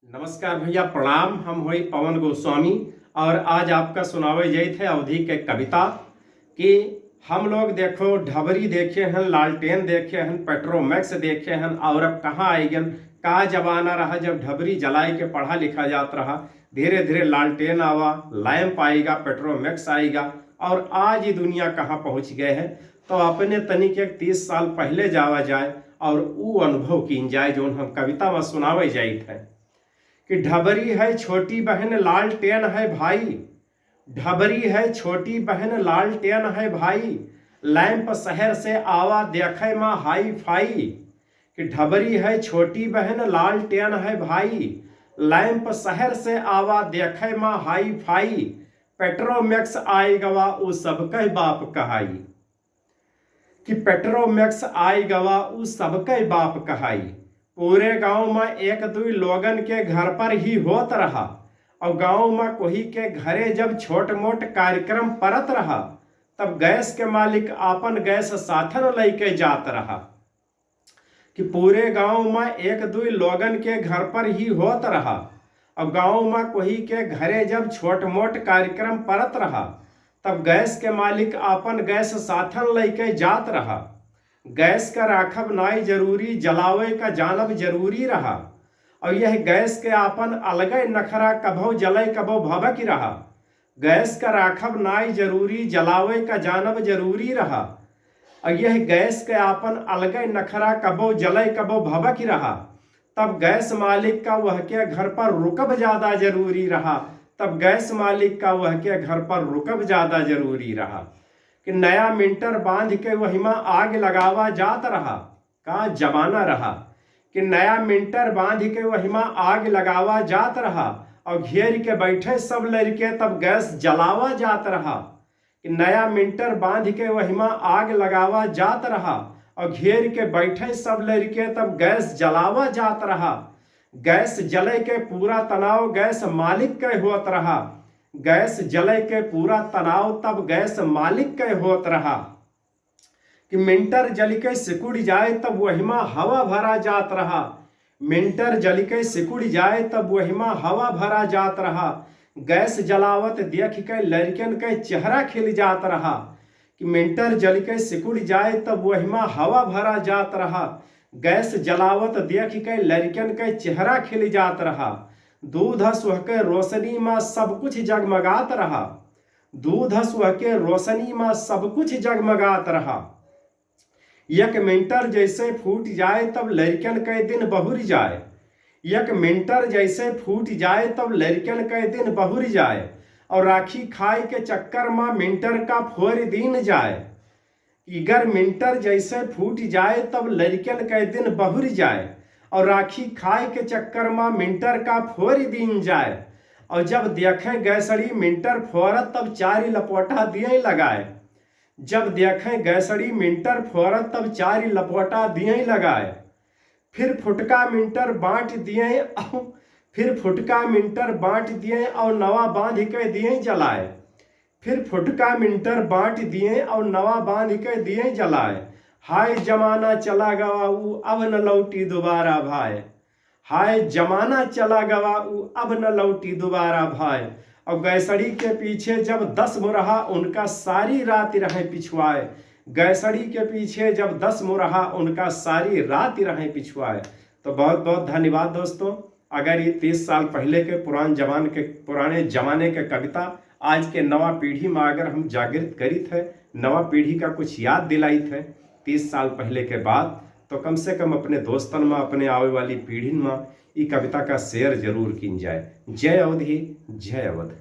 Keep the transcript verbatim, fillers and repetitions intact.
नमस्कार भैया, प्रणाम। हम होई पवन गोस्वामी और आज आपका सुनावे जाइत है अवधी के कविता कि हम लोग देखो ढबरी देखे हैं, लालटेन देखे हैं, पेट्रोमैक्स देखे हैं और अब कहाँ आइगन, का जमाना रहा जब ढबरी जलाए के पढ़ा लिखा जात रहा। धीरे धीरे लालटेन आवा, लैंप आइगा, पेट्रोमैक्स आइगा और आज ई दुनिया कहाँ पहुँच गए है। तो अपने तनिक एक तीस साल पहिले जावा जाए और ऊ अनुभव कीन जाए जौन हम कविता मा सुनावे जाइत है कि ढबरी है छोटी बहन लालटेन है भाई, ढबरी है छोटी बहन लालटेन है भाई, लैंप शहर से आवा देखे मा हाई फाई। कि ढबरी है छोटी बहन लालटेन है भाई, लैंप शहर से आवा देखे मा हाई फाई, पेट्रोमैक्स आइ गवा ऊ सबके बाप कहाई। कि पेट्रोमैक्स आइ गवा ऊ सबके बाप कहाई। पूरे गांव मा एक दुई लोगन के घर पर ही होत रहा और गांव मा कोही के घरे जब छोट मोट कार्यक्रम परत रहा तब गैस के मालिक आपन गैस साथन लइके जात रहा। कि पूरे गांव मा एक दुई लोगन के घर पर ही होत रहा और गांव मा कोही के घरे जब छोट मोट कार्यक्रम परत रहा तब गैस के मालिक आपन गैस साथन लइके जात रहा। गैस का राखब नाई जरूरी, जलावे का जानब जरूरी रहा। और यह गैस के आपन अलगे नखरा, कभो जले कभो भभक रहा। गैस का राखब नाई जरूरी, जलावे का जानब जरूरी रहा। और यह गैस के आपन अलगे नखरा, कबो जले कबो भभक रहा। तब गैस मालिक का वह के घर पर रुकब ज्यादा जरूरी रहा। तब गैस मालिक का वह के घर पर रुकब ज्यादा जरूरी रहा। कि नया मिंटर बांध के वहिमा आग लगावा जात रहा। का जमाना रहा कि नया मिंटर बांध के वहिमा आग लगावा जात रहा और घेर के बैठे सब लड़के तब गैस जलावा जात रहा। कि नया मिंटर बांध के वहिमा आग लगावा जात रहा और घेर के बैठे सब लड़के तब गैस जलावा जात रहा। गैस जले के पूरा तनाव गैस मालिक के होत रहा। गैस जले के पूरा तनाव तब गैस मालिक के होत रहा। कि मिंटर जल के सिकुड़ जाए तब वहिमा हवा भरा जात रहा। मिंटर जल के सिकुड़ जाए तब वहिमा हवा भरा जात रहा। गैस जलावत देख के लड़कन के चेहरा खिल जात रहा। कि मिंटर जल के सिकुड़ जाए तब वहिमा हवा भरा जात रहा। गैस जलावत देख के लड़कन के चेहरा खिल जात रहा। दूध सुह के रोशनी मा सब कुछ जगमगात रहा। दूध सुह के रोशनी मा सब कुछ जगमगात रहा। एक मिंटर जैसे फूट जाए तब लड़कन के दिन बहुर जाए। एक मिंटर जैसे फूट जाए तब लड़कन के दिन बहुर जाए और राखी खाए के चक्कर मा मिंटर का फोर दीन जाए। इगर मिंटर जैसे फूट जाए तब लड़कन के दिन बहुर जाए और राखी खाए के चक्कर मा मिंटर का फोर दीन जाए। और जब देखे गैसड़ी मिंटर फोरत तब चारी लपोटा दिए लगाए। जब देखे गैसड़ी मिंटर फोरत तब चारी लपोटा दिए लगाए। फिर फुटका मिंटर बांट दिए और फिर फुटका मिंटर बांट दिए और नवा बांध के दिए जलाए। फिर फुटका मिंटर बांट दिए और नवा बांध के दिए जलाए। हाय जमाना चला गवा ऊ अब न लौटी दोबारा भाई। हाय जमाना चला गवा ऊ अब न लौटी दोबारा भाई। और गैसड़ी के पीछे जब दस मुरहा उनका सारी रात रहे पिछुआए। गैसड़ी के पीछे जब दस मुरहा उनका सारी रात रहे पिछुआए। तो बहुत बहुत धन्यवाद दोस्तों। अगर ये तीस साल पहले के पुरान जमान के, पुराने जमाने के कविता आज के नवा पीढ़ी मा अगर हम जागृत करित है, नवा पीढ़ी का कुछ याद दिलाइत है तीस साल पहले के बात, तो कम से कम अपने दोस्तन मा, अपने आवे वाली पीढ़िन मा ई कविता का share जरूर कीन जाए। जय अवधी, जय अवध।